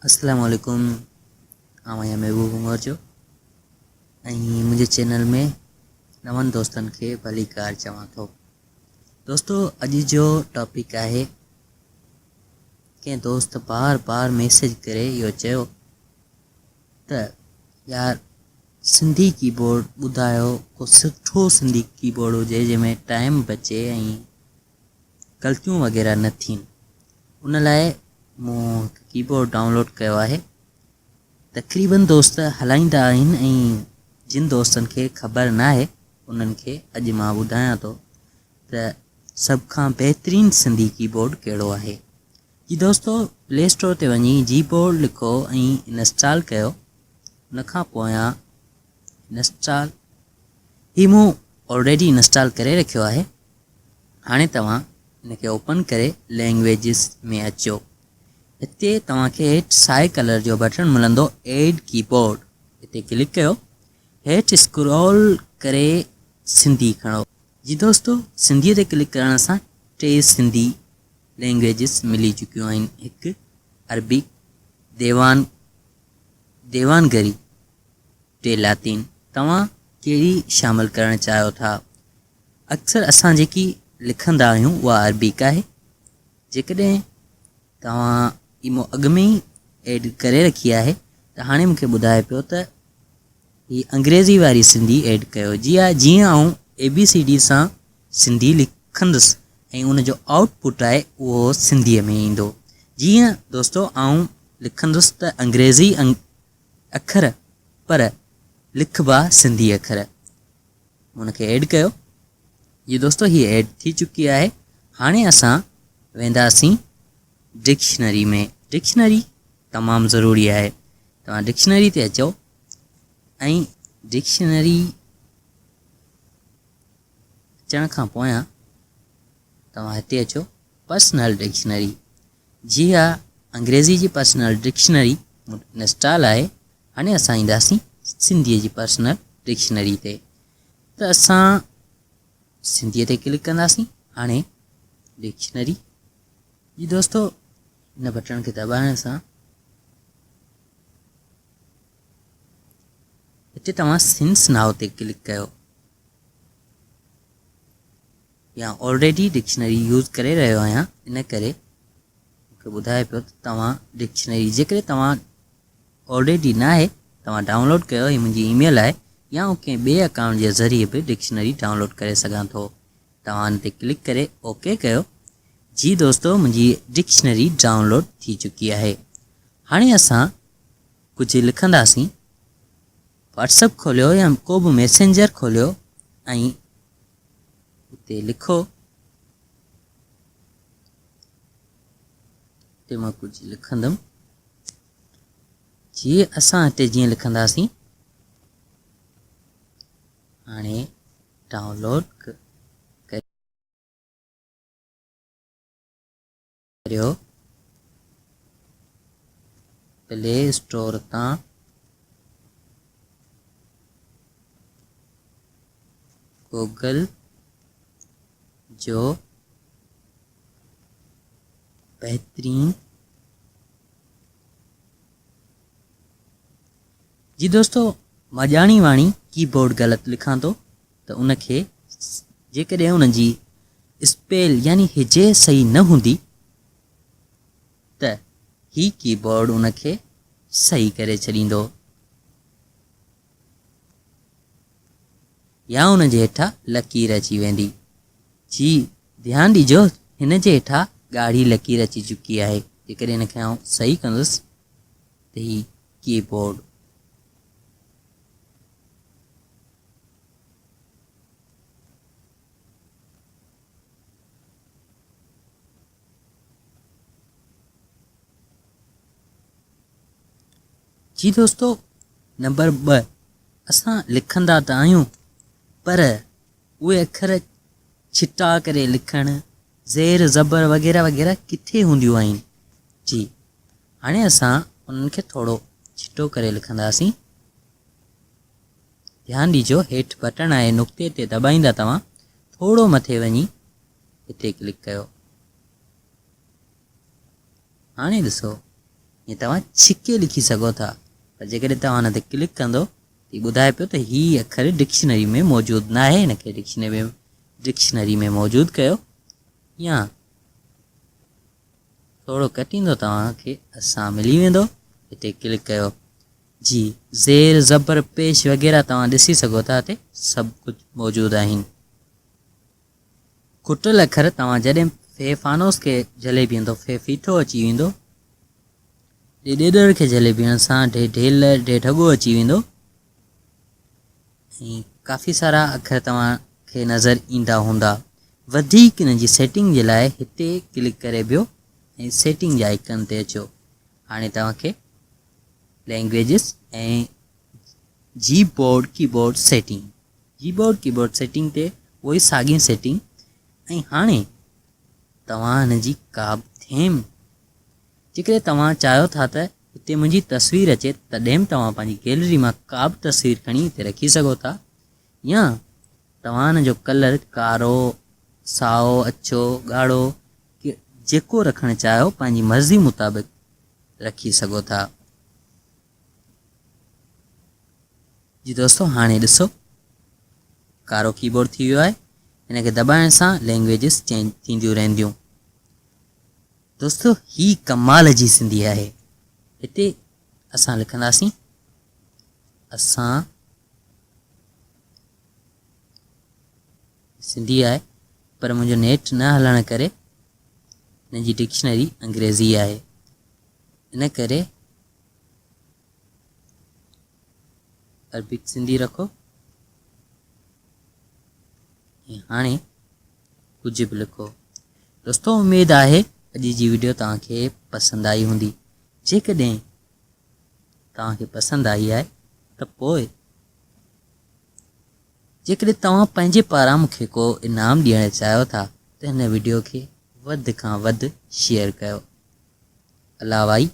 السلام عليڪم آئون آهيان محبوب هڱورجو ۽ منهنجي چينل ۾ نون دوستن کي ڀليڪار چوان ٿو. دوستو اڄ جو ٽاپڪ آهي ڪنهن دوست بار بار ميسيج ڪري اهو چيو ته يار سنڌي ڪيبورڊ ٻڌايو ڪو سٺو سنڌي ڪيبورڊ هجي جنهن ۾ ٽائيم بچي ۽ غلطيون وغيره نه ٿين ان لاء مون هڪ ڪيبورڊ ڊائونلوڊ ڪيو آهي تقريبن دوست هلائيندا آهن ۽ جن دوستن کي خبر ناهي انهن کي اڄ مان ٻڌايان ٿو ته سڀ کان بهترين سنڌي ڪيبورڊ ڪهڙو آهي. جي دوستو پلي اسٽور تي وڃي جي بورڊ لکو ۽ انسٽال ڪيو ان کان پويان انسٽال هي مون آلريڊي انسٽال ڪري رکيو آهي هاڻي توهان ان کي اوپن ڪري لينگويجز ۾ اچو هتي توهان کي هيٺ سائي ڪلر جو بٽڻ ملندو ايڊ ڪيبورڊ هتي ڪلڪ ڪيو هيٺ اسڪرول ڪري سنڌي کڻو. جي دوستو سنڌي تي ڪلڪ ڪرڻ سان ٽي سنڌي لينگويجز ملي چڪيون آهن هڪ عربي ديوان ديوانگري ٽي لاطين توهان ڪهڙي شامل ڪرڻ چاهيو ٿا اڪثر اسان جيڪي لکندا آهيون اها عربيڪ آهي جيڪڏهن توهان اي مون اڳ ۾ ئي ايڊ ڪري رکي آهي ته هاڻي مونکي ٻڌائي پيو ته هي انگريزي واري سنڌي ايڊ ڪيو جي ها جيئن آئون اي بي سي ڊي سان سنڌي لکندس ۽ ان جو آئوٽ پٽ آهي اهو سنڌيء ۾ ايندو جيئن دوستو آئون لکندس ته انگريزي اکر پر لکبا سنڌي اکر ان کي ايڊ ڪيو جي دوستو هي ايڊ ٿي چڪي آهي هاڻي اسان وينداسين ڊڪشنري ۾ ڊڪشنري تمام ضروري آهي توهان ڊڪشنري تي اچو ۽ ڊڪشنري اچڻ کان پويان توهان هتي اچو پرسنل ڊڪشنري جي ها انگريزي جي پرسنل ڊڪشنري انسٽال آهي هاڻي اسان اينداسين سنڌي جي پرسنل ڊڪشنري تي ته اسان سنڌي تي ڪلڪ ڪنداسين هاڻي ڊڪشنري جي دوستو ان بٽڻ کي دٻائڻ سان هتي توهان سنس ناو تي ڪلڪ ڪيو يا آلريڊي ڊڪشنري يوز ڪري رهيو آهيان ان ڪري مونکي ٻڌائي پيو ته توهان ڊڪشنري جيڪڏهن توهان آلريڊي نه آهي توهان ڊائونلوڊ ڪيو هي منهنجي اي ميل آهي يا آئون ڪنهن ٻئي اڪائونٽ جي ذريعي به ڊڪشنري ڊائونلوڊ ڪري سگهان ٿو توهان ان تي ڪلڪ ڪري اوڪي ڪيو جي دوستو منهنجي ڊڪشنري ڊائونلوڊ ٿي چڪي آهي هاڻي اسان ڪجهه لکنداسين واٽسپ کوليو يا ڪو به ميسينجر کوليو ۽ اتي لکو اتي مان ڪجهه لکندم جي اسان هتي جيئن لکنداسين هاڻي ڊائونلوڊ ڪريو پلي اسٽور تان گوگل جو بهترين جي دوستو مان ڄاڻي واڻي ڪي بورڊ غلط لکان ٿو ته ان کي جيڪڏهن ان جي اسپيل يعني هجي صحيح نه هوندي ته هي ڪي بورڊ ان کي صحيح ڪري ڇڏيندو يا ان جي هيٺان لڪير اچي ويندي. جي ڌيان ڏجو هن جي هيٺان ڳاڙهي لڪير اچي چڪي آهي جيڪڏهن هن کي آئون صحيح ڪندس ته هي ڪي بورڊ جي دوستو نمبر 2 اسان لکندا ته آهيون پر اهي اکر ڇٽا ڪري لکڻ زير زبر وغيره وغيره ڪٿي هونديون آهن جي هاڻي اسان انهن کي ٿورو ڇٽو ڪري لکنداسين. ڌيان ڏجو هيٺ بٽڻ آهي نقطي تي دٻائيندا توهان ٿورو مٿي وڃي هتي ڪلڪ ڪيو. هاڻي ڏسو ائين توهان ڇڪي لکي سگهو ٿا پر جيڪڏهن توهان ان تي ڪلڪ ڪندو ته هي ٻڌائي پيو ته هي اکر ڊڪشنري ۾ موجود ناهي هن کي ڊڪشنري ۾ موجود ڪيو يا ٿورو ڪٽيندو توهان کي اسان ملي ويندو هتي ڪلڪ ڪيو جي زير زبر پيش وغيره توهان ڏسي سگهو ٿا هتي سڀ ڪجهه موجود آهن. کٽل اکر توهان جڏهن في فانوس کي جهلي بيهندو في ڦيٿو اچي ويندو، ڏي ڏيڏر کي جهلي بيهڻ سان ڍي ڍيل ڍي ڍڳو اچي ويندو ۽ ڪافي سارا اکر توهان کي نظر ايندا هوندا. وڌيڪ ان جي سيٽنگ جي لاء هتي ڪلڪ ڪري بيهو ۽ سيٽنگ جي آئيڪن تي اچو. هاڻي توهان کي languages ۽ G board keyboard setting G board keyboard setting تي اهو ئي ساڳي سيٽنگ ۽ هاڻي توهان هن جي ڪا به ٿيم جيڪڏهن توهان چاهيو ٿا ته هتي منهنجي تصوير اچي تڏهن به توهان پنهنجي گيلري مان ڪا به تصوير کڻي هتي رکي سگهو ٿا يا توهان هن جو ڪلر ڪارو سائو اڇو ڳاڙهو جيڪو رکڻ چاهيو پنهنجي مرضي مطابق رکي سگهو ٿا. جي دوستو هاڻي ڏسو ڪارو ڪيبورڊ ٿي ويو آهي هن کي دٻائڻ سان لينگويجز چينج ٿينديون رهنديون دوستو هي ڪمال جي سنڌي آهي هتي اسان لکنداسين اسان سنڌي آهي پر منهنجو نيٽ نه هلڻ ڪري هن جي ڊڪشنري انگريزي آهي ان ڪري عربڪ سنڌي رکو ۽ هاڻي ڪجهه به لکو. دوستو اميد آهي اڄ جي وڊيو توهان کي پسند آئي هوندي. جيڪڏهن توهان کي پسند آئي آهي ته پوء جيڪڏهن توهان پنهنجي پاران مون کي ڪو انعام ڏيڻ چاهيو ٿا ته هن وڊيو کي وڌ کان وڌ شيئر ڪيو. الله وائي.